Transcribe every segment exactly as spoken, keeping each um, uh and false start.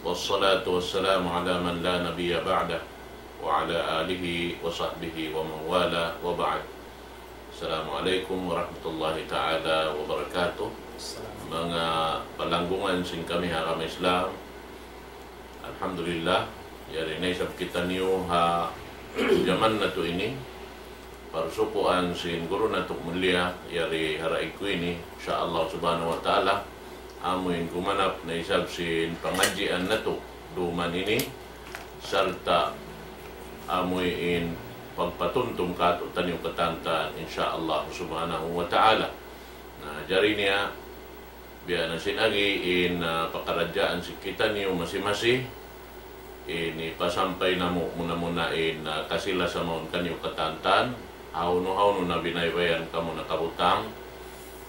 والصلاة والسلام على من لا نبي بعده وعلى آله وصحبه ومن والاه وبعد. السلام عليكم ورحمة الله تعالى وبركاته. Manga palanggungan sin kami ha agama Islam. Alhamdulillah, yari na isab kitaniyu ha jaman natu' ini. Parsukuan sin guru natu' mulia, yari ha raig ku ini, insya Allah subhanahu wa ta'ala, amu in gumanap na isab sin pangadjian natu' duman ini, sarta' amu in pagpatumtum kātu'niyu katantan, insya Allah subhanahu wa ta'ala. Na, jari niya, biya' na sin agi in, ah, pakaradjaan sin kitaniyu masi-masi, ini pasampay namu' muna-muna in, ah, kasi-lasa mawn kaniyu katantan, hawnu-hawnu na biyaybayan kamu nakabutang,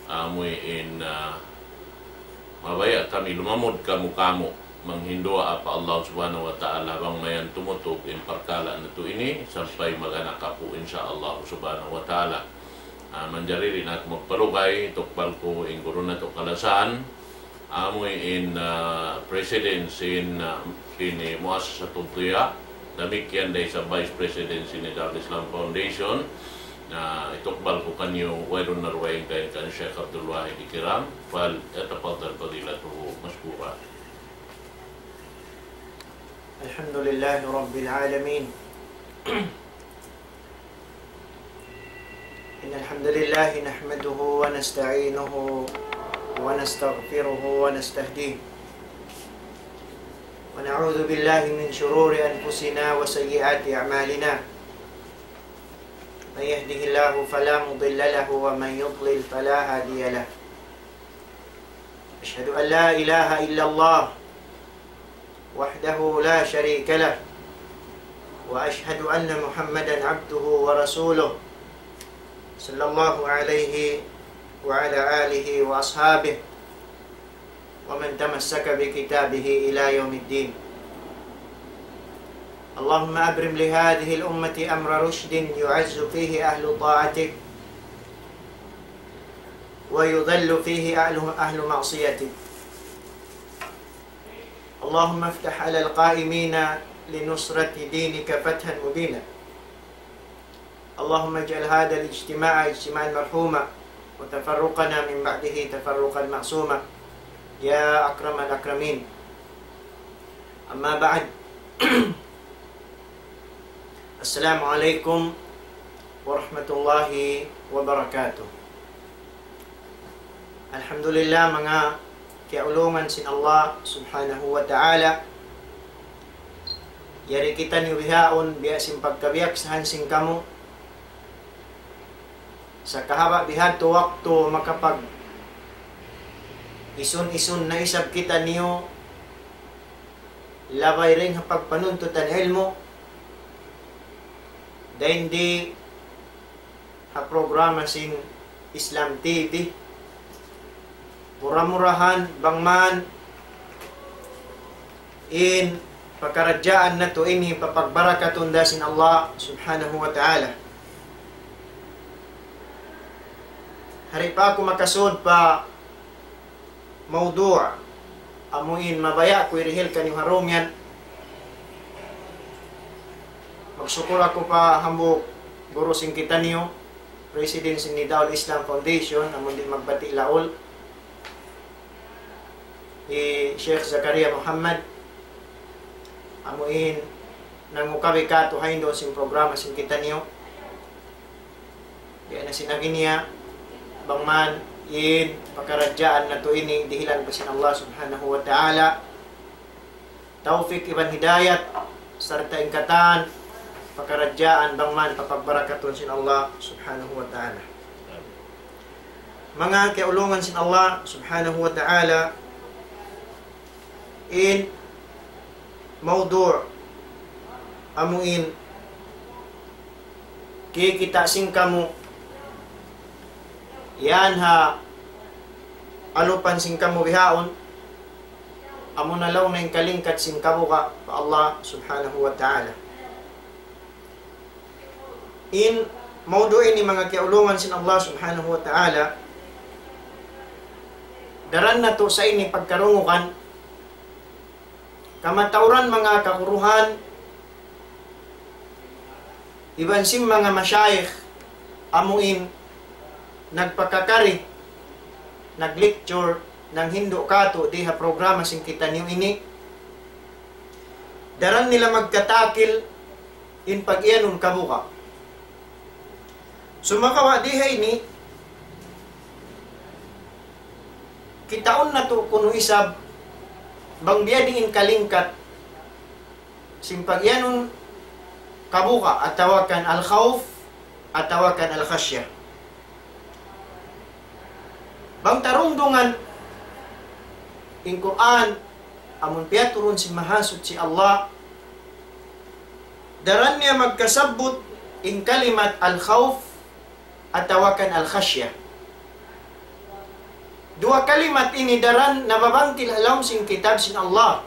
amu in, ah, mabaya' kami lumamud kamu-kamu, manghinduwaa pa Allah subhanahu wa ta'ala bang mayan tumutug in parkala' natu' ini, sampay mag-anak apu', insya Allah subhanahu wa ta'ala. Ah, manjari di' na aku magpalugay, tukbal ku in guru natu' kalasahan, amu in, ah, president sin, ah, ini Muassasatud Diya, damikkiyan da isab vice president sin Darul Islam Foundation. Na, itukbal ku kaniyu, wayruun na dugaing kaingkan Sheikh Abdul Wahid Ikram, فليتفضل فضيلته مشكورا. الحمد لله رب العالمين. إن الحمد لله نحمده ونستعينه ونستغفره ونستهديه، ونعوذ بالله من شرور أنفسنا وسيئات أعمالنا. من يهده الله فلا مضل له، ومن يضلل فلا هادي له. أشهد أن لا إله إلا الله وحده لا شريك له، وأشهد أن محمدا عبده ورسوله، صلى الله عليه وعلى آله وأصحابه ومن تمسك بكتابه إلى يوم الدين. اللهم أبرم لهذه الأمة أمر رشد يعز فيه أهل طاعتك ويذل فيه أهل، أهل معصيتك. اللهم افتح على القائمين لنصرة دينك فتحا مبينا. اللهم اجعل هذا الاجتماع اجتماعا مرحوما، وتفرقنا من بعده تفرقا معصوما، يا أكرم الأكرمين. أما بعد. السلام عليكم ورحمة الله وبركاته. Alhamdulillah, manga kiyaulungan sin Allah subhanahu wa ta'ala. Yari kitaniyu bihaun, biya' sin pagkabiyaksahan sin kamu. Sa' kahaba' bihadtu waktu makapag-isun-isun na isab kitaniyu, labay dayn ha pagpanuntutan ilmu', dayn di ha programa sin Islam T V. Mura-murahan bang man in pakaradjaan natu' ini papagbarakatun da sin Allah subhanahu wa ta'ala. Di' pa aku makasud pa mawdu', amu in mabaya' ku hirihil kaniyu ha dum yan. Magsukul aku pa hambuuk guru sin kitaniyu, president sin Nidaul Islam Foundation, amu in di' magbati' laul, hi Sheikh Zakaria Muhammad, amu in nangukabi kātu' ha hindu' sin programa sin kitaniyu. Biya' na sin agi niya, bang man in pakaradjaan natu' ini dihilan pa sin Allah subhanahu wa ta'ala tawfik iban hidayat, sarta' in katan pakaradjaan bang man papagbarakatun sin Allah subhanahu wa ta'ala. Manga kiyaulungan sin Allah subhanahu wa ta'ala, in mawdu', amu in kikita' sin kamu yan ha alupan sin kamu bihaun, amu na laung na in kalingkat sin kabuga' pa Allah subhanahu wa ta'ala. In mawdu' ini, manga kiyaulungan sin Allah subhanahu wa ta'ala, daran natu' sa ini pagkarungugan, Kamatauran manga kaguruhan, iban sin manga mashayikh, amuin nagpakakari, nag-lecture, nanghindu' katu' di ha programa sin kitaniyu ini, daran nila magkatakil in pag-iyanun kabuga'. Sumagawa' di ha ini, kitaun natu' kunu' isab bang biya' diin kalingkat sin pag-iyanun kabuga' atawa kan al-khawf atawa kan al-khashya. Bang ta rungdungan in Qur'an, amun piyaturun sin Mahasuchi Allah, daran niya magkasabbut in kalimat al-khawf atawa kan al-khashya. Duwa kalimat ini daran nababangkil ha lawm sin kitab sin Allah.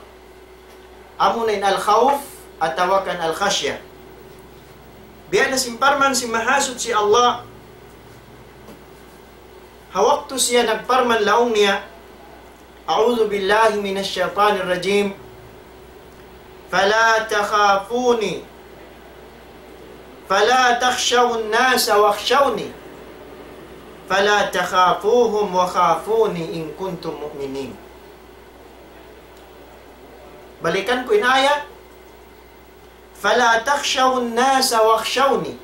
Amuna in al-khawf atawa kan al-khashya. Biya' na sin parman sin Mahasuchi Allah, ha waktu siya nagparman laung niya, أعوذ بالله من الشيطان الرجيم. فلا تخافوني، فلا تخشوا الناس واخشوني، فلا تخافوهم وخافوني إن كنتم مؤمنين. Balikan ku in ayat. فلا تخشوا الناس واخشوني،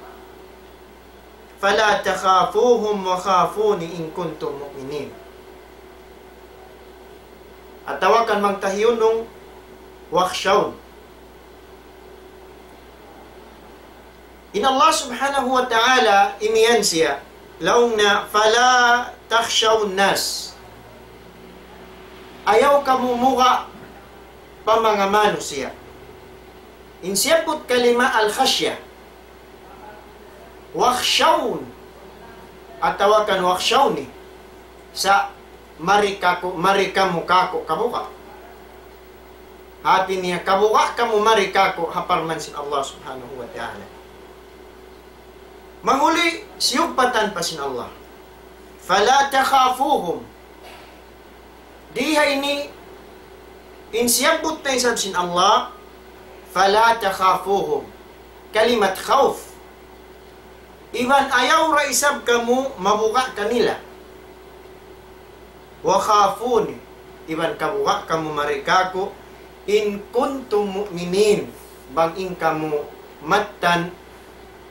فلا تخافوهم وخافون إن كنتم مؤمنين. Atawa kan bang ta hiyundung, واخشون. In Allah Subhanahu wa Ta'ala, imiyan siya, laung niya, فلا تخشوا الناس. Ayaw kamu muga' pa manga manusiya'. In siyabbut kalima al-khashya. واخشون. Atawa kan واخشوني. Sa' mari kaku', mari kamu kāku' kabuga'. Hāti niya kabuga' kamu mari kāku' ha parman sin Allah Subhanahu wa Ta'ala. Mahuli siyugpatan pa sin Allah. فلا تخافوهم. Di ha ini, in siyabbut na isab sin Allah, فلا تخافوهم. Kalimat khawf. Iban ayaw da isab kamu mabuga' kanila. وخافون. Iban kabuga' kamu mari kāku', إن كنتم مؤمنين. Bang in kamu mattan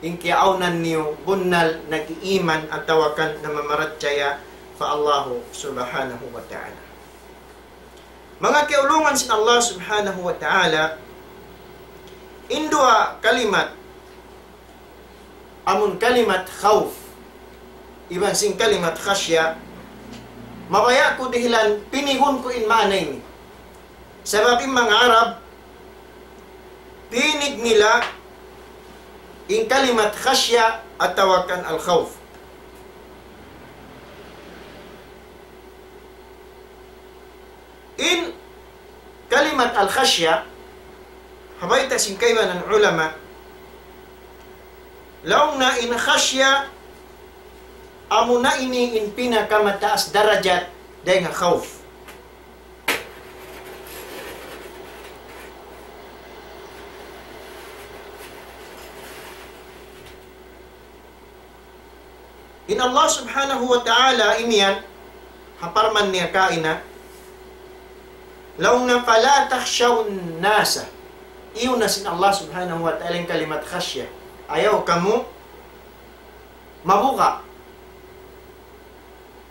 in kiyaawnan niyu bunnal nag-iiman atawa kan namamarachaya pa Allahu Subhanahu wa Ta'ala. Manga kiyaulungan sin Allah Subhanahu wa Ta'ala, in duwa kalimat, amun kalimat khawf, iban sin kalimat khashya, mabaya' ku dihilan pinigun ku in maana ini. Sabab in manga Arab, pinig nila in kalimat khashya atawa kan al-khawf. In kalimat al-khashya, ha bayta' sin kaibanan ulama, laung na in khashya, amuna ini in pinakamataas darajat dayn ha khawf. In Allah Subhanahu wa Ta'ala imiyan, ha parman niya kaina, laung na فلا تخشوا الناس. Iyuna sin Allah Subhanahu wa Ta'ala in kalimat khashya. Ayaw kamu mabuga'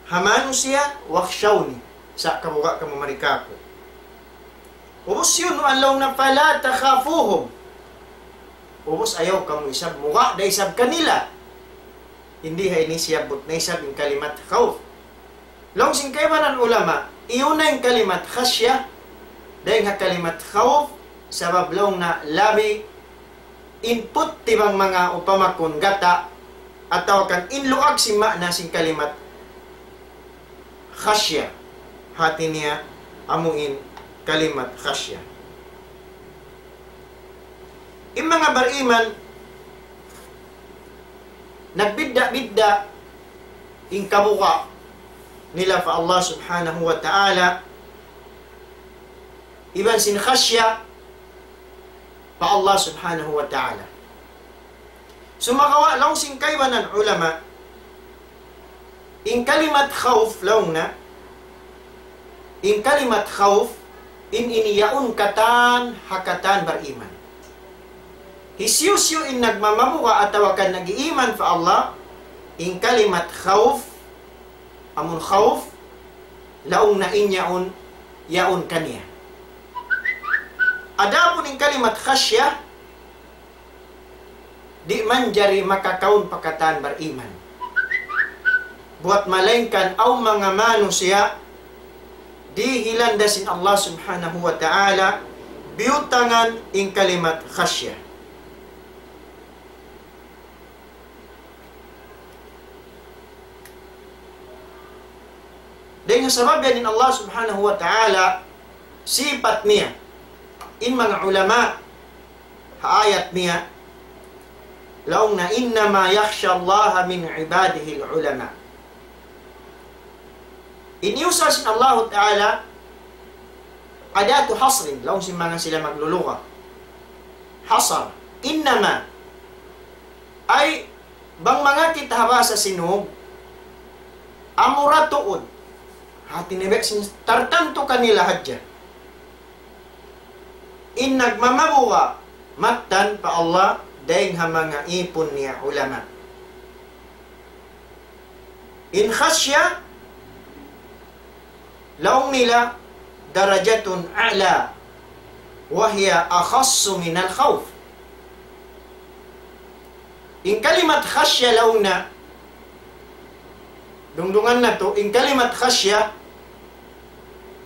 ha manusiya', واخشوني. Sa' kabuga' kamu mari kāku'. Ubus yun, laung na فلا تخافوهم. Ubus ayaw kamu isab, muga' da isab kanila. Di ha ini siyabbut na isab in kalimat khawf. Laung sin kaibanan ulama, iyuna in kalimat khashya, dayn ha kalimat khawf, sabab laung na labi in putti bang manga upama kun gata', atawa kan in luag sin maana sin kalimat khashya. Hāti niya amu in kalimat khashya. In manga bariman, nagbidda'-bidda' in kabuga' nila pa Allah Subhanahu wa Ta'ala. iban sin khashya pa Allah Subhanahu wa Ta'ala. Sumagawa' laung sin kaibanan ulama, in kalimat khawf laung na, in kalimat khawf, in ini yaun katan ha katan bariman. Hisiyu-siyu in nagmamabuga' atawa kan nag-iiman pa Allah, in kalimat khawf, amun khawf, laung na in yaun, yaun kaniya. Adapun in kalimat khashya, di' manjari makakaun pa katan bariman. Buwat malaingkan awn manga manusiya' dihilan da sin Allah Subhanahu wa Ta'ala biyutangan in kalimat khashya. Dayn ha sabab yan in Allah Subhanahu wa Ta'ala, sipat niya, in manga ulama, ha ayat niya, laung na, إنما يخشى الله من عباده العلماء. In iyusal sin Allahu Ta'ala, adatu hasrin, laung sin manga sila magluluga. Hasar. إنما. Ay, bang manga kita ha bahasa Sinug, amura tuud. Hati niya biya' sin tartantu kanila hadja. In nagmamabuga' mattan pa Allah, dayn ha manga ipun niya ulama. In khashya, laung nila, درجة أعلى، وهي أخص من الخوف. In kalimat khashya laung na, dungdungan natu', in kalimat khashya,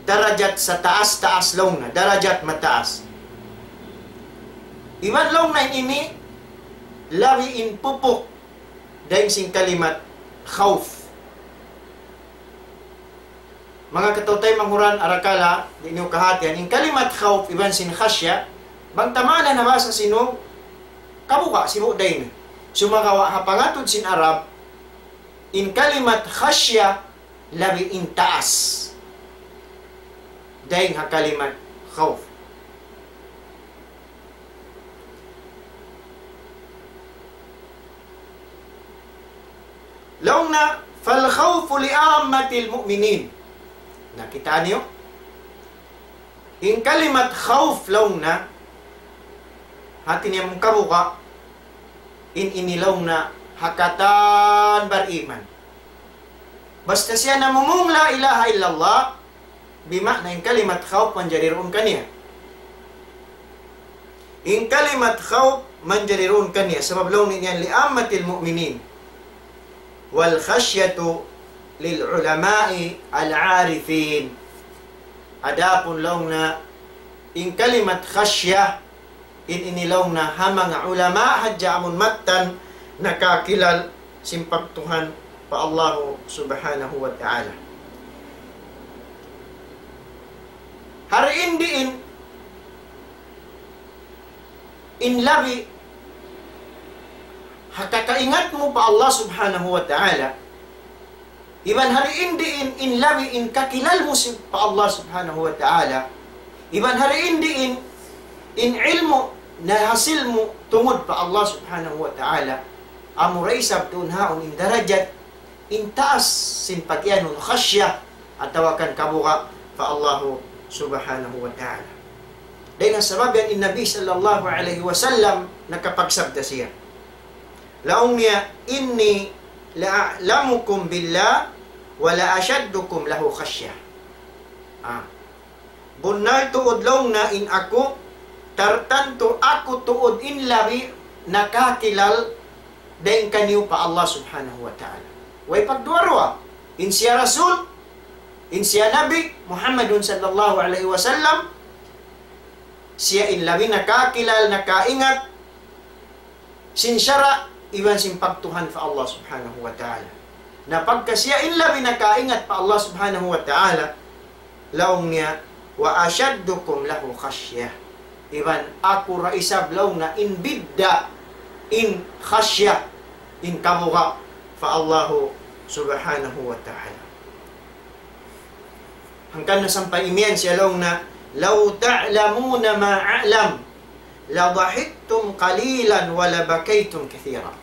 darajat sataas-taas laung na, darajat mataas. Iban laung na ini, labi in pupuk dayn sin kalimat khawf. Manga kataw-taymanghuran, arakala' di' niyu kahatihan, in kalimat khawf iban sin khashya, bang tamanan ha bahasa Sinug, kabuga', sibu' dayn. Sumagawa' ha pangatud sin Arab, in kalimat khashya, labi in taas dayn ha kalimat khawf. Laung na, فالخوف لعامة المؤمنين. Na, kitaa niyu? In kalimat khawf laung na, hati niya mung kabuga', in ini laung na ha katan bariman. Basta siya namung لا إله إلا الله, bima'na in kalimat khawf manjari duun kaniya. In kalimat khawf manjari duun kaniya, sabab laung niya لعامة المؤمنين. والخشية للعلماء العارفين. Adapun laung na in kalimat khashya, in ini laung na ha manga ulama hadja amun mattan nakakilal sin pagtuhan pa Allahu Subhanahu wa Ta'ala. Hari in diin in labi ha kakaingat mu pa Allah Subhanahu wa Ta'ala, iban hari in diin in labi in kakilal mu si-, pa Allah Subhanahu wa Ta'ala, iban hari in diin in ilmu' nahasil mu tungud pa Allah Subhanahu wa Ta'ala, amura isab tuud haun in darajat in taas sin pag-iyanun khashya atawa kan kabuga' pa Allahu Subhanahu wa Ta'ala. Dayn ha sabab yan in Nabi sallallahu alayhi wasallam nakapagsabda siya. Laung niya, إني لأعلمكم بالله ولأشدكم له خشية. Ah. Bunnal tuud laung na in aku, tartantu aku tuud in labi nakakilal dayn kaniyu pa Allah Subhanahu wa Ta'ala. Way pagduwa-ruwa, in siya Rasul, in siya Nabi Muhammadun sallallahu alayhi wasallam, siya in labi nakakilal, nakaingat, sin sara' iban sin pagtuhan pa Allah Subhanahu wa Ta'ala. Na pagka siya in labi nakaingat pa Allah Subhanahu wa Ta'ala, laung niya, وأشدكم له خشية. Iban aku ra isab laung na in bidda' in khashya, in kabuga' pa Allahu Subhanahu wa Ta'ala. Hangkan na sampay imiyan siya laung na, لو تعلمون ما أعلم لضحكتم قليلا ولبكيتم كثيرا.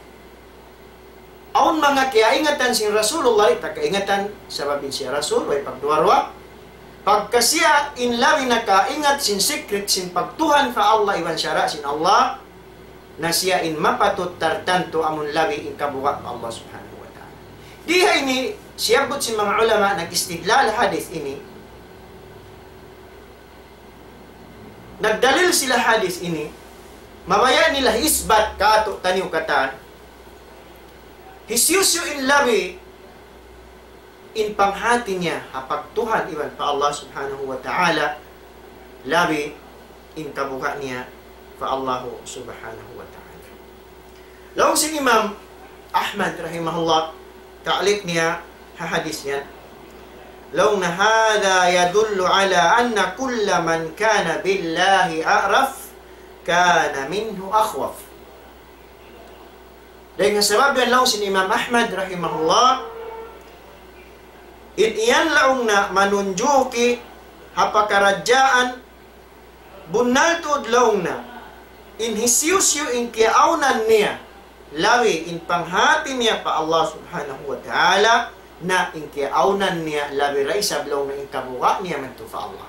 Awn manga kiyaingatan sin Rasulullah, di' ta kaingatan, sabab in siya Rasul, way pagduwa-ruwa. Pagka siya in labi nakaingat sin secret sin pagtuhan pa Allah iban sara' sin Allah, na siya in mapatut tartantu amun labi in kabuga' pa Allah Subhanahu wa Ta'ala. Di ha ini, siyabbut sin manga ulama nag-istidlal hadith ini, nagdalil sila hadith ini, mabaya' nila isbat kātu'niyu katan, hisiyu-siyu in labi in panghati niya ha pagtuhan iban pa Allah Subhanahu wa Ta'ala, labi in kabuga' niya pa Allah Subhanahu wa Ta'ala. Laung sin Imam Ahmad rahimahullah, ta'liq niya ha hadith yan. Laung niya, هذا يدل على أن كل من كان بالله أعرف كان منه أخوف. Dayn ha sabab yan laung sin Imam Ahmad rahimahullah, in yan laung niya manunjuki ha pakaradjaan bunnal tuud laung niya, in hisiyu-siyu in kiyaawnan niya, labi in panghati niya pa Allah Subhanahu wa Ta'ala, na in kiyaawnan niya labi da isab laung niya in kabuga' niya madtu pa Allah.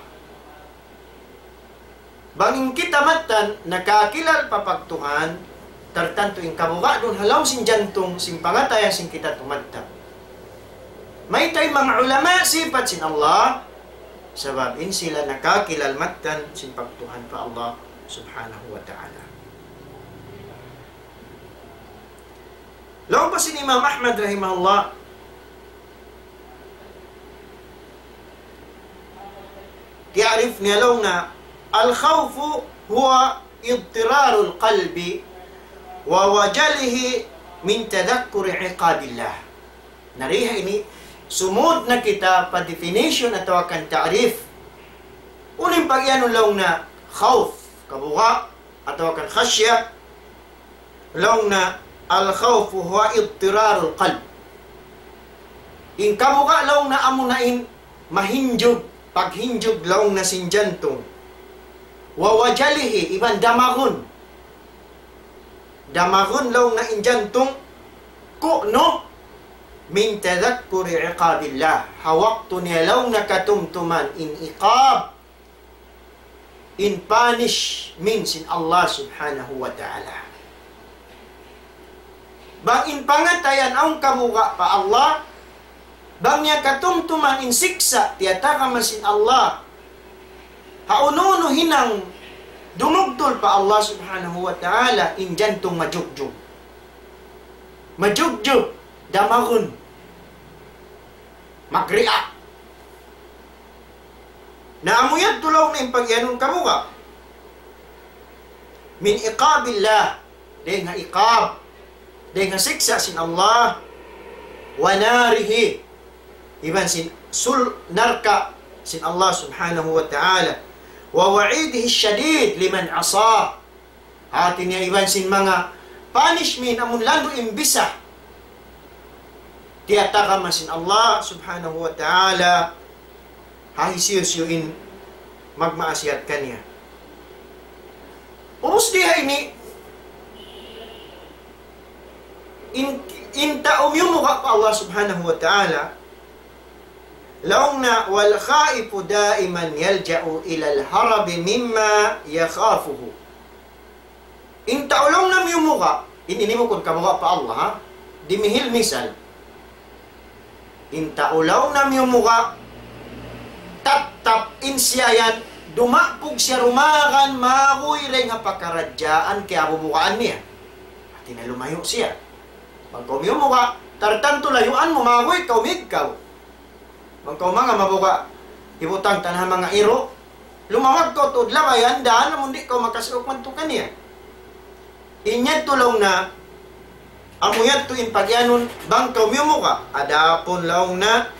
Bang in kita mattan nakakilal pa pagtuhan, tartantu in kabuga' duun ha lawm sin jantung, sin pangatayan sin kita tumattap. Mayta' in manga ulama sipat sin Allah, sabab in sila nakakilal mattan sin pagtuhan pa Allah Subhanahu wa Ta'ala. Laung pa sin Imam Ahmad rahimahullah, ta'rif niya laung niya, الخوف هو اضطرار القلب ووجله من تذكر عقاب الله. Na di ha ini, sumud na kita pa definition atawa kan ta'rif. Unu in pagiyanun laung niya khawf, kabuga', atawa kan khashya, laung niya الخوف هو اضطرار القلب. In kabuga' laung niya amuna in mahinjug, paghinjug laung niya sin jantung. ووجله, iban damagun. Damagun laung niya in jantung, ku'nu من تذكر عقاب الله. Ha waktu niya laung niya katumtuman in iqab, in punishment sin Allah Subhanahu wa Ta'ala. Bang in pangatayan awn kabuga' pa Allah, bang niya katumtuman in siksa' tiyatagama sin Allah, ha unu-unu hinang dumugtul pa Allah Subhanahu wa Ta'ala, in jantung majugjug. Majugjug, damagun. Mag-react. Na amu yadtu laung niya in pagiyanun kabuga'. من عقاب الله, dayn ha iqab, dayn ha siksa' sin Allah, وناره, iban sin sul narka' sin Allah Subhanahu wa Ta'ala, ووعيده الشديد لمن عصاه. Hati niya iban sin manga punishment amun landu' in bisa tiyatagama sin Allah Subhanahu wa Ta'ala ha hisiyu-siyu in magmaasiyat kaniya. Ubus di ha ini, in, in tau miyumuga' pa Allah Subhanahu wa Ta'ala, laung niya, والخائف دائما يلجأ إلى الهرب مما يخافه. In tau laung niya miyumuga', in ini bukun kabuga' pa Allah, ha? Dimihil misal. In tau laung niya miyumuga', tattap in siya yan, dumapug siya dumagan, maguy dayn ha pakaradjaan kiyabubugaan niya. Hati niya lumayu' siya. Bang kaw miyumuga', tartantu layuan mu, maguy kaw, mīg kaw. Bang kaw manga mabuga', hibutang ta na ha manga iru', lumawag kaw tuud labayan, dān, amun di' kaw makasuuk madtu kaniya. In yadtu laung niya, amu yadtu in pagiyanun, bang kaw miyumuga', adapun laung niya,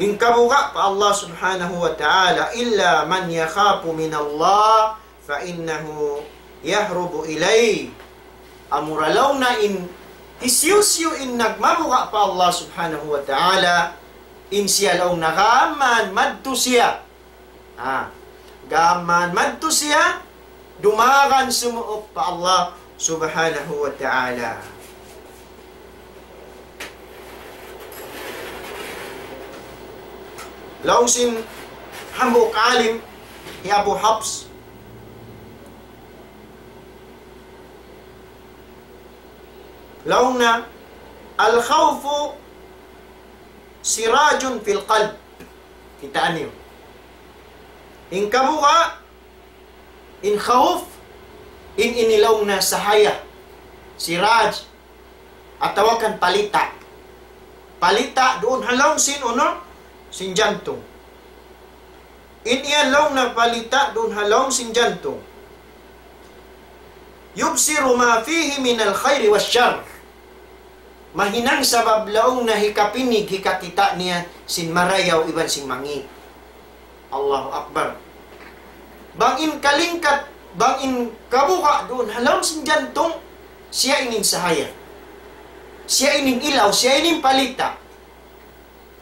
in kabuga' pa Allah Subhanahu wa Ta'ala, إلا من يخاف من الله فإنه يهرب إليه. Amura laung niya in hisiyu-siyu in nagmabuga' pa Allah Subhanahu wa Ta'ala, in siya laung niya gām madtu siya Ah, gām madtu siya, dumagan sumuuk pa Allah Subhanahu wa Ta'ala. Laung sin hambuuk alim, hi Abu Hafs. Laung niya, الخوف سراج في القلب. Kitaa niyu. In kabuga', in khawf, in ini laung niya sahaya, siraj, atawa kan palita'. Palita' duun ha lawm sin unu, sin jantung. In iyan laung niya palita' duun ha lawm sin jantung. يبصر ما فيه من الخير والشر. Mahinang sabab laung niya hikapinig, hikakita' niya sin marayaw iban sin mangi'. Allahu Akbar. Bang in kalingkat, bang in kabuga' duun ha lawm sin jantung, siya ini in sahaya. Siya ini in ilaw, siya ini in palita'.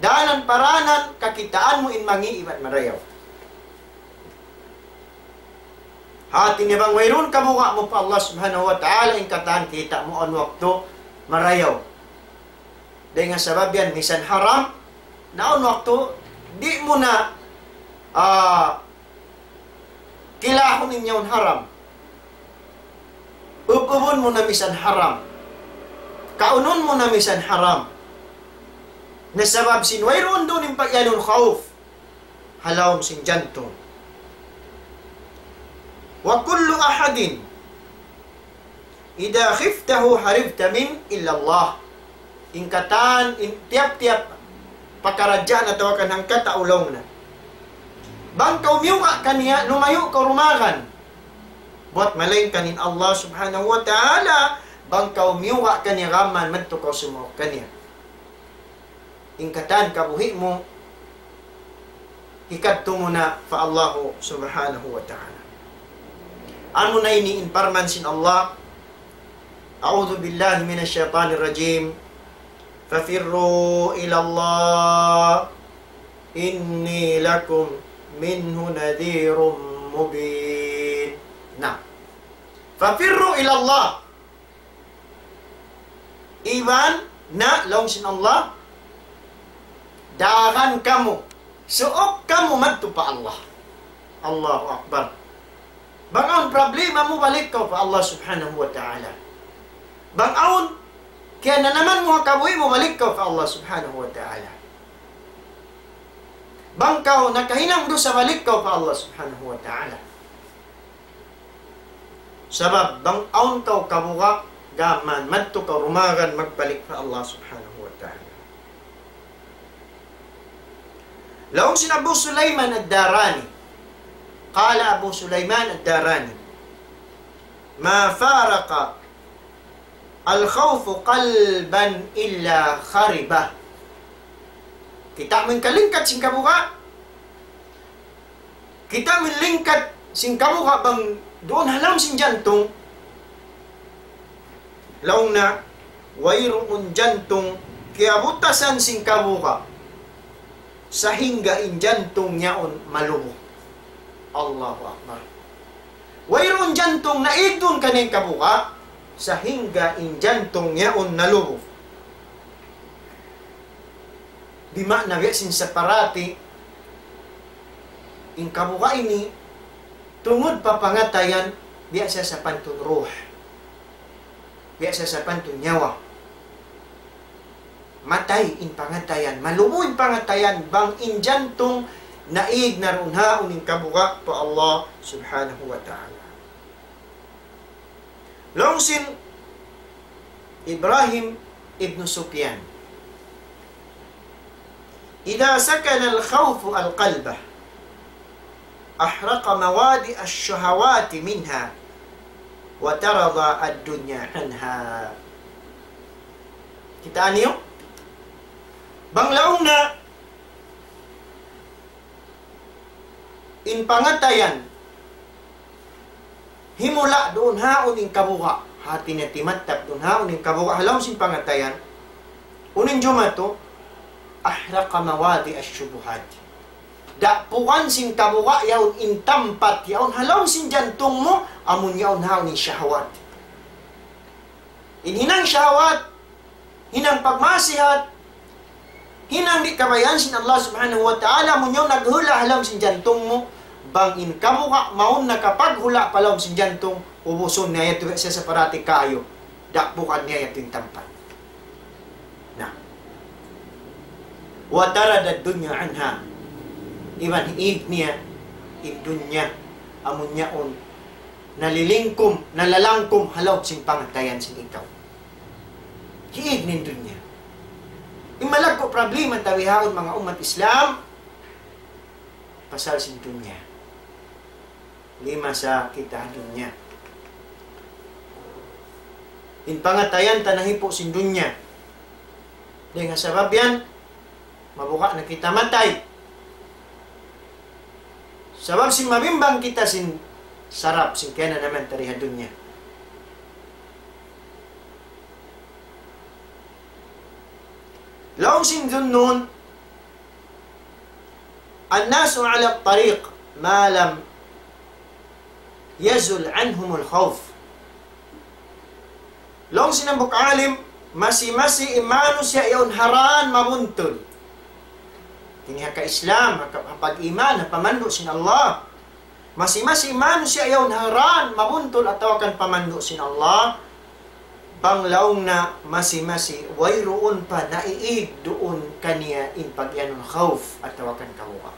Dalan paranan kakitaan mu in mangi' iban marayaw. Hati niya bang wayruun kabuga' mu pa Allah Subhanahu wa Ta'ala, in katan kita' mu awn waktu marayaw. Dayn ha sabab yan, misan haram, na awn waktu, di' mu na, ah, kilahun in yaun haram. Ub-ubun mu na misan haram. Kaunun mu na misan haram. Na sabab sin wayruun duun in pag-iyanun khawf. Ha lawm sin jantung. وكل أحد إذا خفته هربت منه إلا الله. In katan, in tiyap-tiyap pakaradjaan atawa kan hangkatau laung niya. Bang kaw miyuga' kaniya, lumayu' kaw dumagan. Buwat malaingkan in Allah Subhanahu wa Ta'ala, bang kaw miyuga' kaniya gām madtu kaw sumuuk kaniya. In katan kabuhi' mu, hikadtu mu na pa Allahu Subhanahu wa Ta'ala. Amuna ini in parman sin Allah, أعوذ بالله من الشيطان الرجيم. ففروا إلى الله إني لكم منه نذير مبين. Na. ففروا إلى الله. Iban na laung sin Allah, dagan kamu, suuk kamu madtu pa Allah. Allahu Akbar. Bang awn problema mu, balik kaw pa Allah Subhanahu wa Ta'ala. Bang awn kiyananaman mu ha kabuhi' mu, balik kaw pa Allah Subhanahu wa Ta'ala. Bang kaw nakahinang dusa, balik kaw pa Allah Subhanahu wa Ta'ala. Sabab bang awn kaw kabuga', gām madtu kaw dumagan magbalik pa Allah Subhanahu wa Ta'ala. Laung sin Abu Sulaiman Ad-Darani. قال أبو سليمان الداراني: ما فارق الخوف قلبا إلا خربه. Kita' mu in kalingkat sin kabuga'. Kita' mu in lingkat sin kabuga' bang duun ha lawm sin jantung. Laung niya, wayruun jantung kiyabutasan sin kabuga' sahingga in jantung yaun malubu. Allahu Akbar. Wayruun jantung naig duun kaniya in kabuga' sahingga in jantung yaun nalubu. Bima'na biya' sin saparati in kabuga' ini tungud pa pangatayan, biya' sa sapantun ruh. Biya' sa sapantun nyawa. Matay in pangatayan, malubu in pangatayan, bang in jantung naig na duun ha yaun in kabuga' pa Allah Subhanahu wa Ta'ala. Laung sin Ibrahim ibn Sufyan, إذا سكن الخوف القلب أحرق موادئ الشهوات منها وترضى الدنيا عنها. Kita' niyu? Bang laung niya in pangatayan, himula' duun ha yaun in kabuga'. Hati niya timattap duun ha yaun in kabuga' ha lawm sin pangatayan. Unu in jumatu, أحرق موادئ الشبهات. Dapukan sin kabuga' yaun in tampat yaun ha lawm sin jantung mu, amun yaun haun in shahwat. In hinang shahwat, hinang pagmaksiat, hinang di' kabayaan sin Allah Subhanahu wa Ta'ala, amun yaun naghula' ha lawm sin jantung mu, bang in kabuga' mawn nakapaghula' pa lawm sin jantung, ubusun niya yadtu, siya sa parati kayu, dapukan niya yadtu in tampat. Na. وطرد الدنيا عنها. Iban hiig niya in dunya, amun yaun nalilingkum, nalalangkum ha lawm sin pangatayan sin ikaw. Hiig niya in dunya. In malaggu' problema ta bihaun, manga ummat Islam, pasal sin dunya. Lima sa kita ha dunya. In pangatayan ta nahipu' sin dunya. Dayn ha sabab yan, mabuga' na kita matay. Sabab sin mabimbang kita sin sarap sin kiyananaman ta di ha dunya. Laung sin Zunnun, الناس على الطريق ما لم يزل عنهم الخوف. Laung sin hambuuk alim, masi-masi in manusiya' yaun ha dan mabuntul. Ini ha ka-Islam, ha ka-, ha pag-iman, ha pamandu' sin Allah. Masi-masi in manusiya' yaun ha dan mabuntul atawa kan pamandu' sin Allah. Bang laung niya masi-masi wayruun pa naiig duun kaniya in pagiyanun khawf atawa kan kabuga'.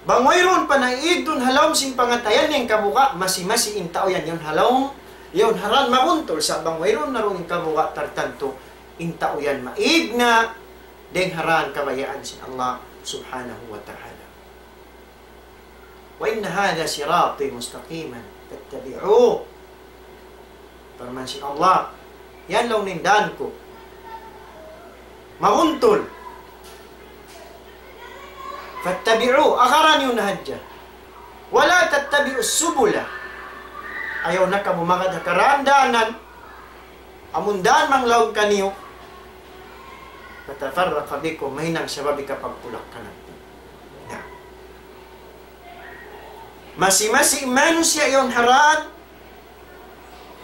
Bang wayruun pa naiig duun ha lawm sin pangatayan niya in kabuga', masi-masi in tau yan yaun ha lawm, yaun ha dan mabuntul. Sa' bang wayruun na duun in kabuga' tartantu, in tau yan maig na dayn ha dan kabayaan sin Allah Subhanahu wa Ta'ala. وأن هذا صراطي مستقيما فاتبعوه. Parman sin Allah, yan laung niya in dan ku mabuntul. فاتبعوه, agara niyu na hadja. ولا تتبعوا السبل. Ayaw na kamu magad ha karandanan, amun dan manglaung kaniyu. فتفرق بكم, mahinang sabab hikapagpulak-kanat. Na. Masi-masi manusiya' yaun ha dan,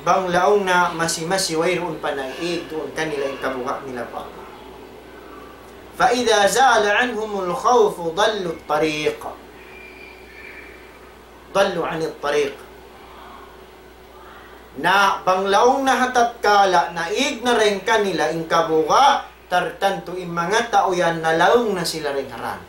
bang laung niya masi-masi wayruun pa naiig duun kanila in kabuga' nila pa Allah. فإذا زال عنهم الخوف ضلوا الطريق. ضلوا عن الطريق. Na bang laung niya ha tatkala naig na dayn kanila in kabuga', tartantu in manga tau yan nalaung na sila dayn ha dan.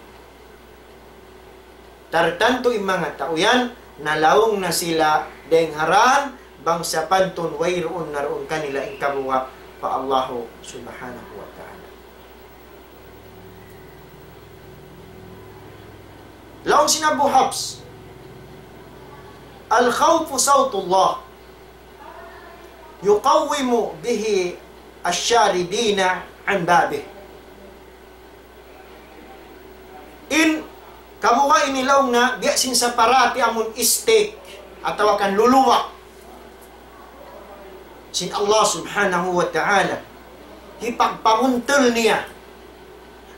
Tartantu in manga tau yan, nalaung na sila dayn ha dan, bang sapantun wayruun na duun kanila in kabuga' pa Allahu Subhanahu wa Ta'ala. Laung sin Abu Hafs, الخوف صوت الله يقوم به الشاردين عن بابه. In kabuga' ini laung niya, biya' sin saparati amun stick, atawa kan luluwa' sin Allah Subhanahu wa Ta'ala. Hipagpabuntul niya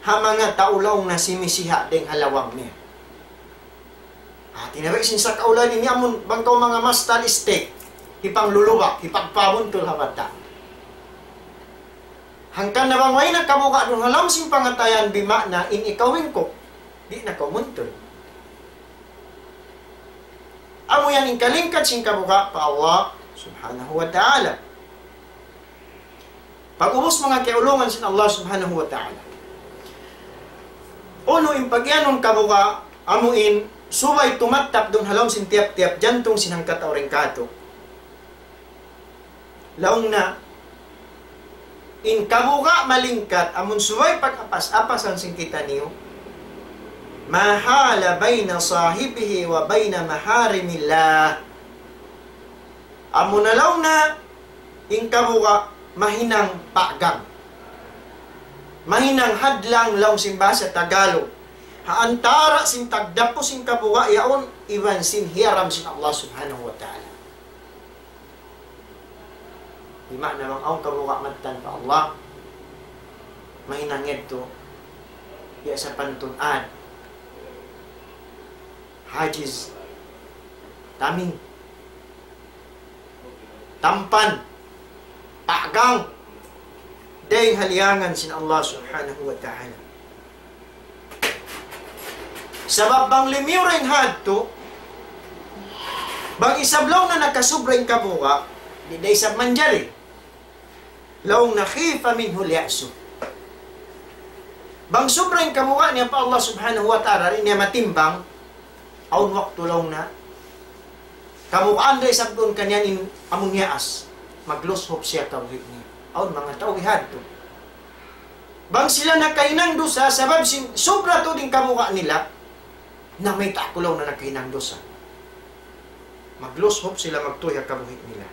ha manga tau laung niya simisiha' dayn ha lawang niya. Hati niya biya' sin sakaula ini amun bang kaw manga mastal stick, hipangluluwa', hipagpabuntul ha bata'. Hangkan na bang way na kabuga' duun ha lawm sin pangatayan, bima'na in ikaw wingkuk, di' na kaw muntul. Amu yan in kalingkat sin kabuga' pa Allah Subhanahu wa Ta'ala. Pag'ubus, manga kiyaulungan sin Allah Subhanahu wa Ta'ala, unu in pagiyanun kabuga', amu in subay tumattap duun ha lawm sin tiyap-tiyap jantung sin hangkatau dayn kātu'. Laung niya, in kabuga' malingkat, amun subay pag-apas-apasan sin kitaniyu, ما حال بين صاحبه وبين محارم الله. Amuna laung niya, in kabuga' mahinang paggang. Mahinang hadlang laung sin bahasa Tagalog. Ha antara' sin tagdapu sin kabuga' yaun iban sin hiyaram sin Allah Subhanahu wa Ta'ala. Di' maana bang awn kabuga' mattan pa Allah, mahinang yadtu Biya' sapantun ad. Hajiz. Taming. Tampan. Pa'gang. Dayng ha liyangan sin Allah Subhanahu wa Ta'ala. Sabab bang limiyu dayn ha yadtu, bang isab laung na nakasubra in kabuga', di' da isab manjari. Laung na khifa minhu al-ya'su. Bang subra in kabuga' niya pa Allah Subhanahu wa Ta'ala, di' niya matimbang, awn waktu laung na, kabugaan da isab duun kaniya in amun yaas, maglushub siya kabuhi' niya. Awn manga tau bihadtu. Bang sila nakahinang dusa, sabab sin subra tuud in kabuga' nila, na mayta' aku laung na nakahinang dusa. Maglushub sila magtuy ha kabuhi' nila.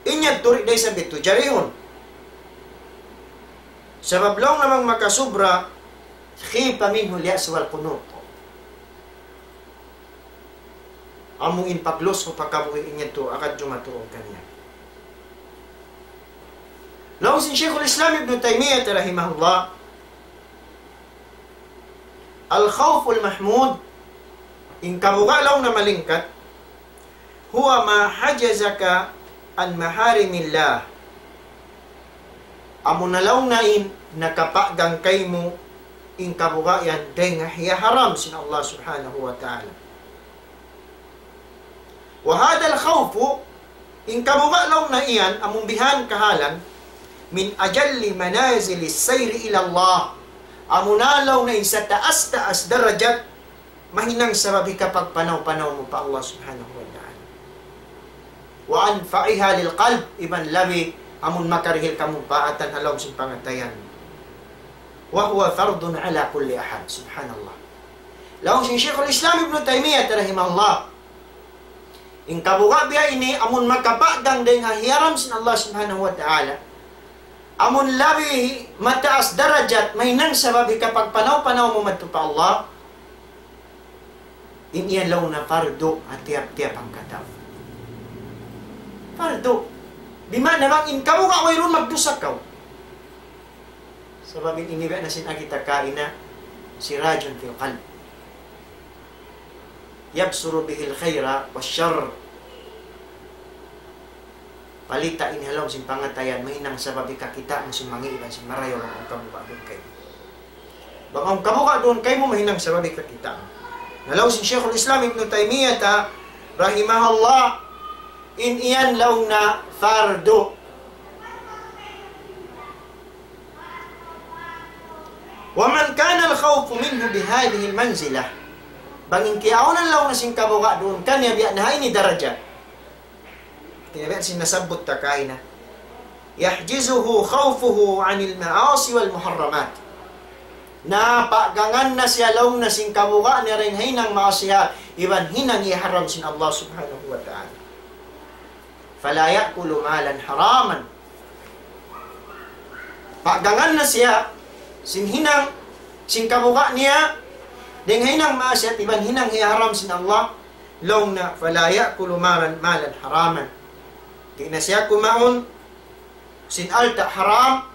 In yadtu di' da isab bitu jarihun. Sabab laung na bang makasubra, khifa minhu al-ya'su wal-qunut. Amu in paglushub ha kabuhi' in yadtu agad jumatu kaniya. Laung sin Shaykhul Islam Ibn Taymiyyah rahimahullah, الخوف المحمود, in kabuga' laung na malingkat, هو ما حجزك عن محارم الله. Amuna laung na in nakapa'gang kaymu in kabuga' yan dayng ha hiyaharam sin Allah Subhanahu wa Ta'ala. وهذا الخوف, in kabuga' laung na iyan, amun bihan kahalan, من أجل منازل السير إلى الله. Amuna laung na in sataas-taas darajat, mahinang sabab hikapagpanaw-panaw mu pa Allah Subhanahu wa Ta'ala. وأنفعها للقلب, iban labi amun makarihil kamumpaatan ha lawm sin pangatayan. وهو فرض على كل أحد. Subhanallah. Laung sin Shaykhul Islam Ibn Taymiyyah rahimahullah, in kabuga' biya' ini amun makapa'gang dayng ha hiyaram sin Allah Subhanahu wa Ta'ala, amun labi mataas darajat, mahinang sabab hikapagpanaw-panaw mu madtu pa Allah, in iyan laung na fardu ha tiyap-tiyap hangkatau. Fardu. Bima'na bang in kabuga' wayruun magdusa kaw. Sabab in ini biya' na sin agi ta kaina, سراج في القلب يبصر به الخير والشر. Palita' ini ha lawm sin pangatayan, mahinang sabab hikakita' mu sin mangi' iban sin marayaw bang awn kabuga' duun kaymu. Bang awn kabuga' duun kaymu, mahinang sabab hikakita' mu. Na laung sin Shaykhul Islam Ibn Taymiyyah rahimahullah, in iyan laung na fardu. ومن كان الخوف منه بهذه المنزلة. Bang in kiyaawnan laung na sin kabuga' duun kaniya biya' na ha ini darajat. Kaya biya' sin nasabbut ta kaina. يحجزه خوفه عن المعاصي والمحرمات. Na pa'gangan na siya laung na sin kabuga' niya dayng ha hinang maasiyat, iban hinang hiyaharam sin Allah Subhanahu wa Ta'ala. فلا يأكل مالا حراما. Pa'gangan na siya, sin hinang, sin kabuga' niya, dayng ha hinang maasiyat iban hinang hiyaharam sin Allah, laung na, فلا يأكل مالا، مالا حراما. Di' na siya kumaun, sin alta' haram,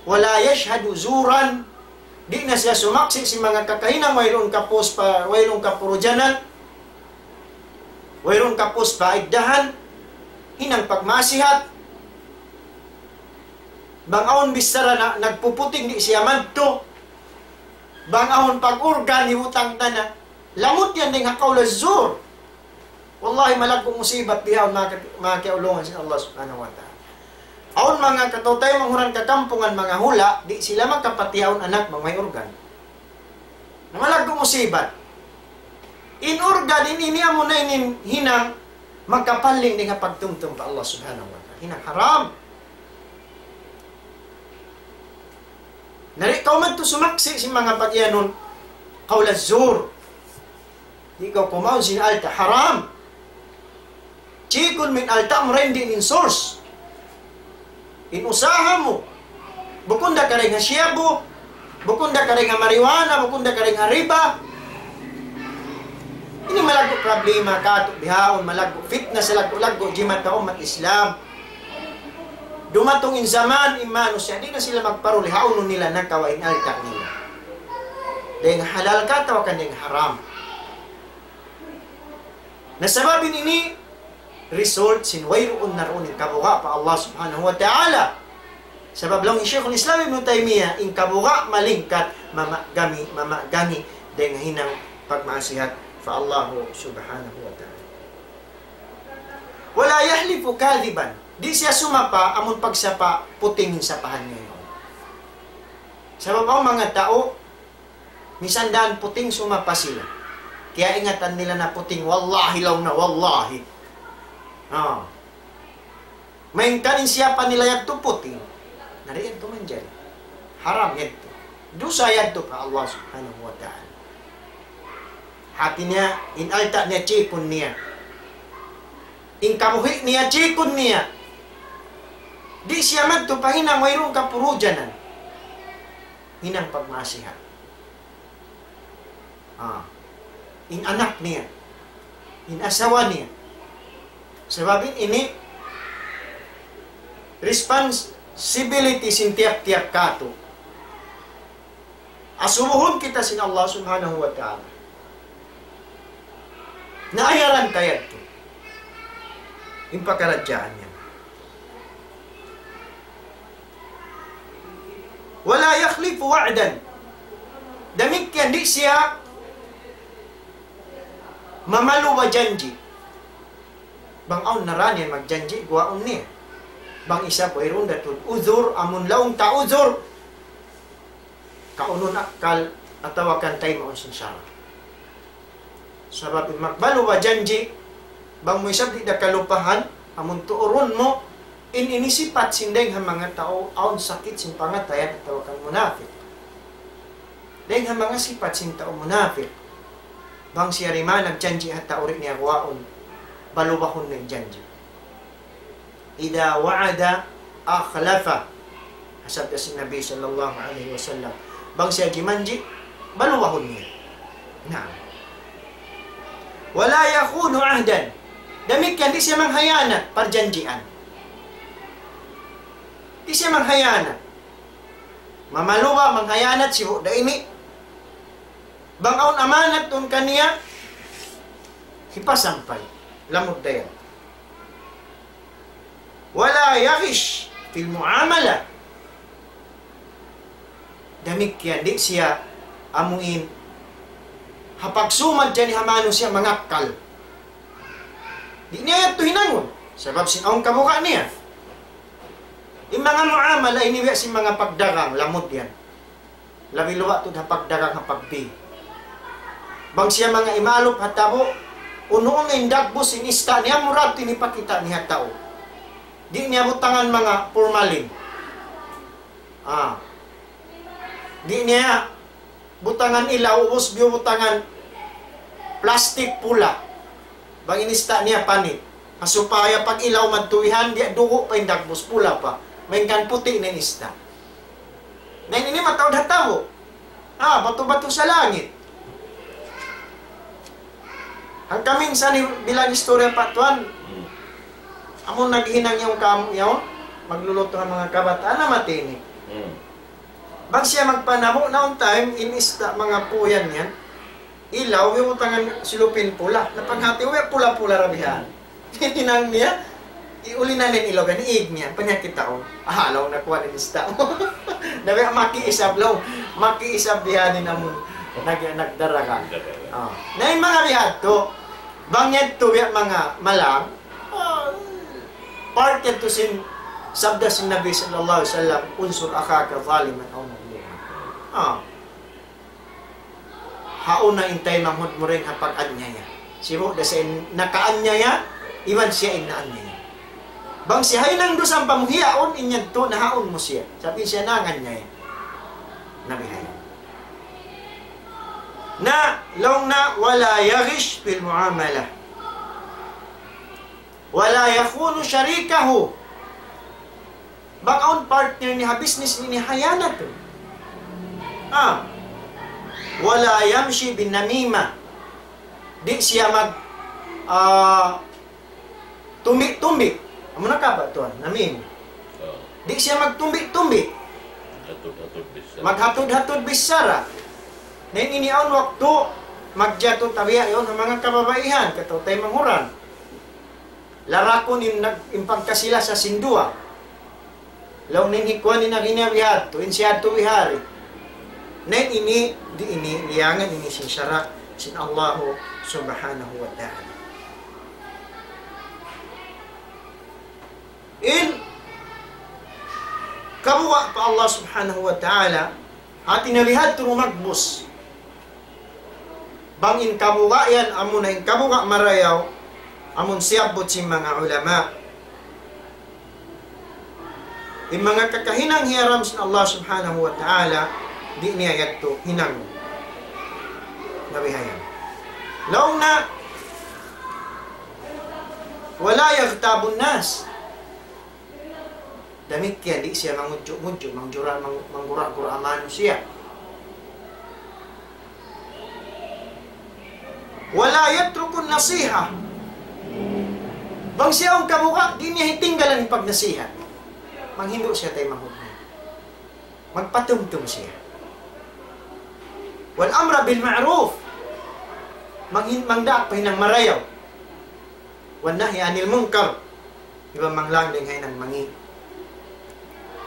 ولا يشهد زورا, di' na siya sumaksi' sin manga kakahinang wayruun kapus pa, wayruun kapurujanan, wayruun kapus pa iddahan, hinang pagmasihat. Bang awn bichara na nagpuputing di' siya madtu. Bang awn pag-urgan hibutang tana. Lamud yan dayng ha qawl az-zur. Wallahi, malaggu' musibat bihaun, manga, manga kiyaulungan sin Allah Subhanahu wa Ta'ala. Awn manga kataw-taymanghuran kakampungan, manga hula', di' sila makapatiyaun anak bang way urgan. Na malaggu' musibat. In urgan ini, ini amuna in hinang makapaling dayng ha pagtumtum pa Allah Subhanahu wa Ta'ala. Hinang haram. Na di' kaw madtu sumaksi' sin manga pag-iyanun, qawl az-zur. Di' kaw kumaun sin alta', haram. Chikun mu in alta' mu, dayn di in source. In usaha mu. Bukun da ka dayn ha shabu, bukun da ka dayn ha marijuana, bukun da ka dayn ha riba. Ini malaggu' problema katu' bihaun, malaggu' fitna, salaggu'-laggu' jimat ha ummat Islam. Dumatung in jaman, in manusiya', di' na sila magparuli, hawnu nila nakawa' in alta' nila. Dayn halal ka atawa kan dayn haram. Na sabab ini, result sin wayruun na duun in kabuga' pa Allah Subhanahu wa Ta'ala. Sabab laung hi Shaykhul Islam Ibn Taymiyyah, in kabuga' malingkat, mamagami, mamagami, dayn hinang pagmaasiyat pa Allah Subhanahu wa Ta'ala. ولا يحلف كاذبا. Di' siya sumapa, amun pagsapa, puting in sapahan niya yaun. Sabab awn manga tau, misan daan puting sumapa sila. Kiyaingatan nila na puting, "Wallahi," laung na, "wallahi." Ah. Malayngkan in siyapa nila yadtu puting. Na di' yadtu manjari. Haram yadtu. Dusa yadtu pa Allah Subhanahu wa Ta'ala. Hati niya, in alta' niya chikun niya. In kabuhi' niya chikun niya. Di' siya madtu pa hinang wayruun kapurujanan. Hinang pagmaasiyat. Ah. In anak niya. In asawa niya. Sabab in ini responsibility sin tiyap-tiyap katu'. Asubuhun kita sin Allah Subhanahu wa Ta'ala. Na ayaran ta yadtu. In pakaradjaan niya. ولا يخلف وعدا. Damikkiyan di' siya mamaluba janji'. Bang awn na ra niya magjanji', guwaun niya. Bang isab wayruun da tuud uzur, amun laung ta uzur, kaunun akkal atawa kan taymaun sin sara'. Sabab in magbaluba janji', bang mu isab di' da kalupahan, amun tuurun mu, in ini sipat sin dayng ha manga tau awn sakit sin pangatayan atawa kan munapik. Dayng ha manga sipat sin tau munapik. Bang siya di' man nagjanji' ha tau di' niya guwaun, balubahun niya in janji'. إذا وعد أخلف. Sabda sin Nabi sallallahu alayhi wasallam. Bang siya jimanji', balubahun niya. Naam. ولا يخون عهدا. Damikkiyan di' siya manghiyanat parjanjian. Di' siya manghiyanat. Mamaluba, manghiyanat, sibu' da ini. Bang awn amanat duun kaniya, hipasampay. Lamud da yan. ولا يغش في المعاملة. Damikkiyan di' siya amuin ha pagsumad jari ha manusiya' mangakkal. Di' niya yadtu hinangun. Sabab sin awn kabuga' niya. In manga muamala ini biya' sin manga pagdagang, lamud yan. Labi luwa' tuud ha pagdagang ha pagbi. Bang siya manga imalup ha tabu', unu-unu in dagbus in ista' niya murag hipakita' niya ha tau. Di' niya butangan manga formalin. Ah. Di' niya butangan ilaw, ubus biyu butangan plastik pula. Bang in ista' niya panit. Ha supaya pag-ilaw madtu bihan, biya' dugu' pa in dagbus, pula pa. Malayngkan puti' na in ista'. Na ini mataud ha tabu'. Ah, batu-batu sa langit. Hangkan minsan bilang istorya pa tuwan. Hmm. Amun naghinang yaun kamu yaun, magluluto ha manga kabataan na matini. Hmm. Bang siya magpanamu na on time, in ista' manga puyan yan. Ilaw, yung utangan silupin pula. Napanghati, uwi pula-pula rabihan. Hinang niya, iuli na nin ilaw, gani ig niya, panyakit taon. Ah, law na kuha nin ista'. Nabi, maki isab law, maki isab bihanin amun nag-, nagdaragan. Ah. Na in manga bihadtu, bang yadtu biya' manga malang, ah, part yadtu sin sabda sin Nabi sallallahu alayhi wasallam, "انصر أخاك ظالما أو مظلوما." Ah. Hauna in taymanghud mu dayn ha pag-anyaya. Sibu' da siya in nakaanyaya, iban siya in naanyaya. Bang siya haynang dusa ampa mu hiyaun, in yadtu nahaun mu siya. Sabab siya nanganyaya. Nabi hayan. Na, laung na, ولا يغش في المعاملة. ولا يخون شريكه. Bang awn partner niya ha business niya, hiyanat. Ah. ولا يمشي بالنميمة. Di' siya mag, ah, tumbi-tumbi. Amu na ka ba tuwan? Namim. Oh. Di' siya magtumbi-tumbi. Hatud-hatud bichara. Maghatud-hatud bichara. Na in ini awn waktu magjatu tabiya' yaun ha manga kababaihan, kataw-taymanghuran. Larakun in nag-, in pagkasila sa sin duwa. Laung niya in hi kuwan in agi niya bihadtu, in siya yadtu bihari. Na in ini, di' ini liyangan ini sin sara' sin Allahu Subhanahu wa Ta'ala. In kabuga' pa Allah Subhanahu wa Ta'ala, hati niya bihadtu rumagbus. Bang in kabuga' yan, amuna in kabuga' marayaw, amun siyabbut sin manga ulama. In manga kakahinang hiyaram sin Allah Subhanahu wa Ta'ala, di' niya yadtu hinang. Na bihayan. Laung niya, ولا يغتاب الناس. Damikkiyan di' siya mangudju'-ngudju', mangjura-, mang-, manggura-gura manusiya'. ولا يترك النصيحة. Bang siya awn kabuga', di' niya hitinggalan in pagnasihat. Manghindu' siya taymanghud niya. Magpatumtum siya. والأمر بالمعروف. Manghin-, mangdaak pa hinang marayaw. والنهي عن المنكر. Iban manglang dayn ha hinang mangi'.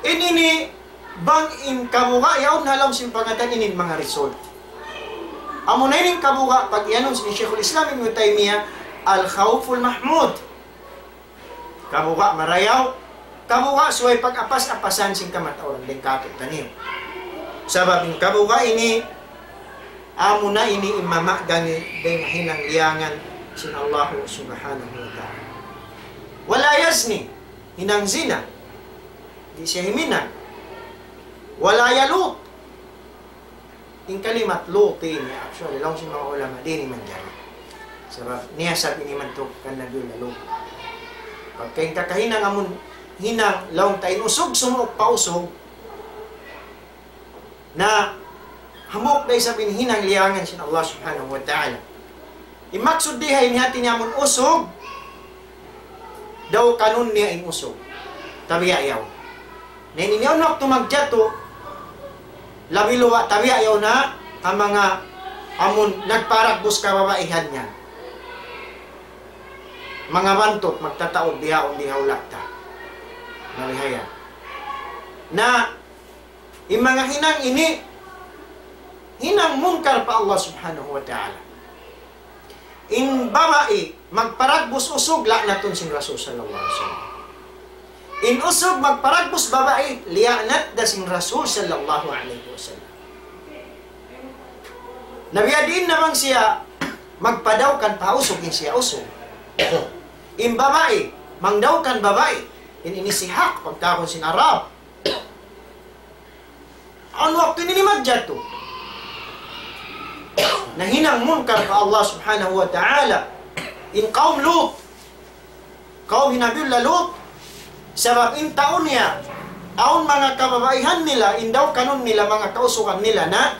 In ini, bang in kabuga' yaun ha lawm sin pangatayan ini in manga result. Amuna ini in kabuga', pag-iyanun sin Shaykhul Islam Ibn Taymiyyah, الخوف المحمود. Kabuga' marayaw, kabuga' subay pag-apas-apasan sin kamatauran dayn kātu'niyu. Sabab in kabuga' ini, amuna ini in mamagani dayn ha hinang liyangan sin Allahu Subhanahu wa Ta'ala. ولا يزني, hinang zina. Di' siya himinang. ولا يلوط. In kalimat lut ini, actually, laung sin manga ulama, di' ini manjari. Sabab, niya sab ini mantuk kan Nabi Lut. Pagka in kakahinang amun hinang, laung ta in usug, sumuuk pa usug, na hambuuk da isab in hinang liyangan sin Allah Subhanahu wa Ta'ala. In maksud di ha ini hati niya amun usug, daw kanun niya in usug. Tabiya' yaun. Na in ini awn waktu magjatu, labi luba' tabiya' yaun ha, ha manga amun nagparagbus kababaihan niya. Manga bantut, magtataud bihaun di ha hulat ta. Na bihayan. Na, in manga hinang ini, hinang munkar pa Allah Subhanahu wa Ta'ala. In babai magparagbus usug, la'natun sin Rasul sallallahu alayhi wasallam. In usug magparagbus babai, liyaanat da sin Rasul sallallahu alayhi wasallam. Na biyadiin na bang siya magpadawkan pa usug, in siya usug. In babai mangdawkan babai, in ini sihak, pagtawagun sin Arab. Awn waktu ini magjatu. Na hinang munkar pa Allah Subhanahu wa Ta'ala in kawm Lut. Kawm hi Nabiullah Lut. Sabab in tau niya, awn manga kababaihan nila, in dawkanun nila, manga kausugan nila na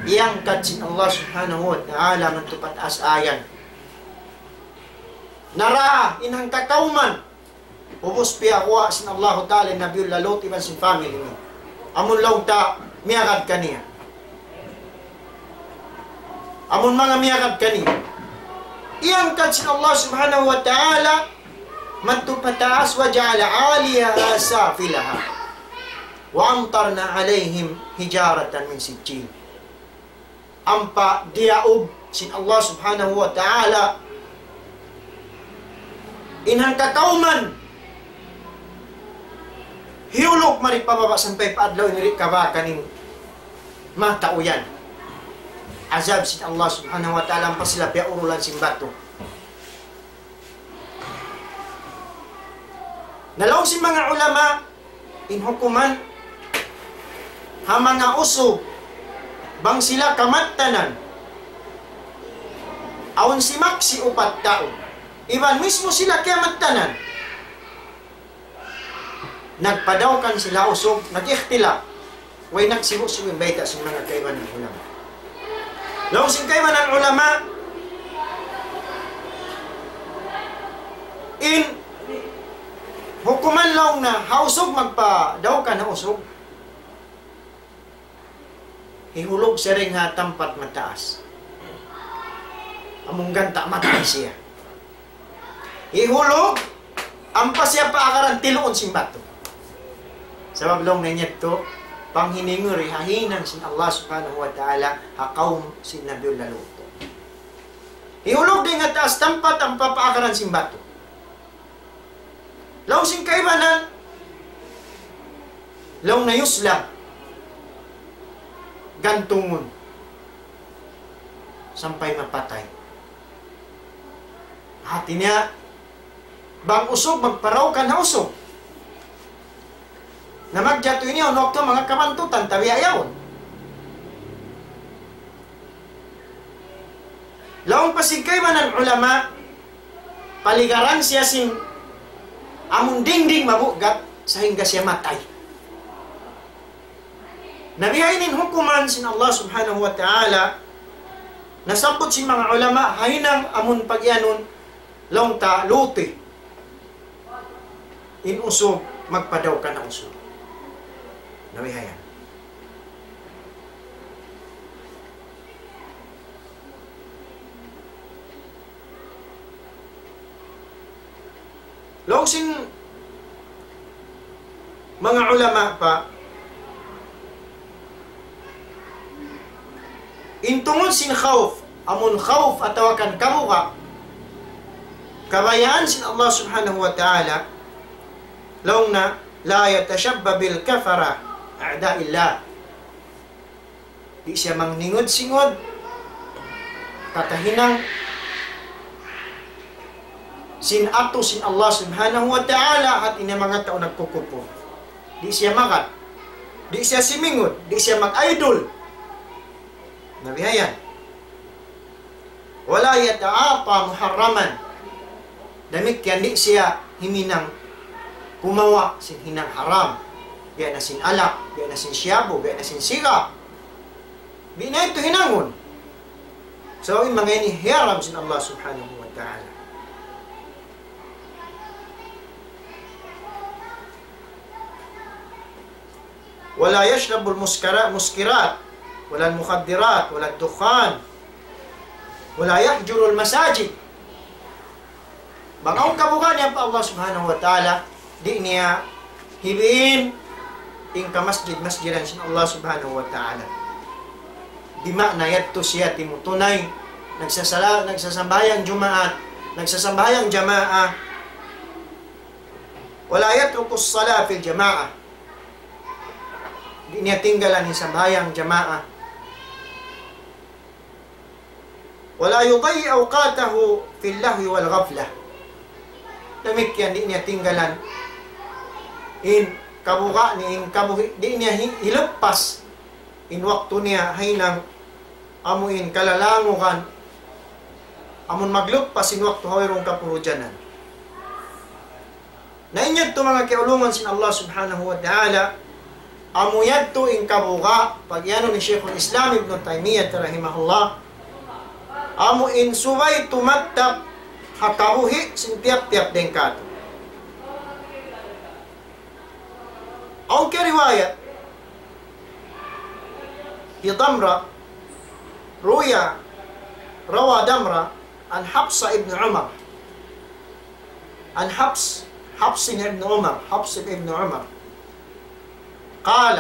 iyangkat sin Allah Subhanahu wa Ta'ala madtu pa taas ayan. Nara, in hangkakawman. Ubus piyaguwa' sin Allahu Ta'ala in Nabiullah Lut iban sin family niya. Amun laung ta miyagad kaniya. Amun manga miyagad kaniya. Iyangkat sin Allah Subhanahu wa Ta'ala madtu pa taas, وجعل عاليها سافلها وأمطرنا عليهم حجارة من سجيل. Ampa diyaub sin Allah Subhanahu wa Ta'ala in hangkakawman, hiyulug mari pa baba' sampay pa adlaw ini di' kabakan in mata uyan. Azab sin Allah Subhanahu wa Ta'ala ampa sila piyaurulan sin batu. Na laung sin manga ulama, in hukuman ha manga usug, bang sila kamattanan, awn simaksi' upat tau, iban mismu sila kiyamattanan, nagpadawkan sila usug, nag-ikhtilaf. Way nagsibu'-sibu' in bayta' sin manga kaibanan ulama. Laung sin kaibanan ulama, in hukum Laung niya, ha usug magpadawkan ha usug. Hihulug siya dayn ha tampat mataas. Amun ganta' matay siya. Hihulug, ampa siya paakaran tiluun sin batu. Sabab laung niya yadtu, panghininguri ha hinang sin Allah Subhanahu wa Ta'ala, ha kawm sin Nabiullah Lut. Hihulug dayn ha taas tampat, ampa paakaran sin batu. Laung sin kaibanan, laung niya yuslab, gantungun, sampay mapatay. Hati niya, bang usug, magpadawkan ha usug. Na magjatu ini, unu waktu manga kabantutan, tabiya' yaun. Laung pa sin kaibanan ulama, paligaran siya sin amun dingding mabugat sahingga siya matay. Na bihaini in hukuman sin Allah Subhanahu wa Ta'ala, nasabbut sin manga ulama, ha hinang amun pagiyanun, laung ta luti. In usug, magpadawkan ha usug. Na bihayan. Laung sin manga ulama pa, in tungud sin khawf, amun khawf atawa kan kabuga', kabayaan sin Allah Subhanahu wa Ta'ala, laung niya, لا يتشبب بالكفرة أعداء الله. Di' siya mangningud-singud, kakahinang sin atu sin Allah Subhanahu wa Ta'ala, hati niya manga tau nagkukupur. Di' siya magad. Di' siya simingud. Di' siya mag-idol. Na bihayan. ولا يتعاطى محرما. Damikkiyan di' siya himinang kumawa' sin hinang haram. Biya' na sin alak, biya' na sin shabu, biya' na sin siga. Di' na yadtu hinangun. So, in manga ini hiyaram sin Allah Subhanahu wa Ta'ala. ولا يشرب المسكرا-، المسكرات، ولا المخدرات، ولا الدخان، ولا يهجر المساجد. Bang awn kabuga' niya pa Allah Subhanahu wa Ta'ala, di' niya hibiin in kamasjid-masjidan sin Allah Subhanahu wa Ta'ala. Di' maana yadtu siya timutunay, nagsasala-, nagsasambahayang Jumaat, nagsasambahayang jamaa. ولا يترك الصلاة في الجماعة. Di' niya tinggalan in sambahayang jamaa. ولا يضيع أوقاته في اللهو والغفلة. Damikkiyan di' niya tinggalan in kabuga' niya, in kabuhi', di' niya hi-, hilappas in waktu niya ha hinang amu in kalalangugan, amun maglappas in waktu ha wayruun kapurujanan. Na in yadtu manga kiyaulungan sin Allah Subhanahu wa Ta'ala, amu yadtu in kabuga', pagiyanun ni Shaykhul Islam Ibn Taymiyyah rahimahullah, amu in subay tumattap ha kabuhi' sin tiyap-tiyap dayn kātu'. Awn kariwayat hi Damrah, روي، روى ضمرة عن حفص بن عمر. عن حفص، حفص بن عمر، حفص بن عمر. قال،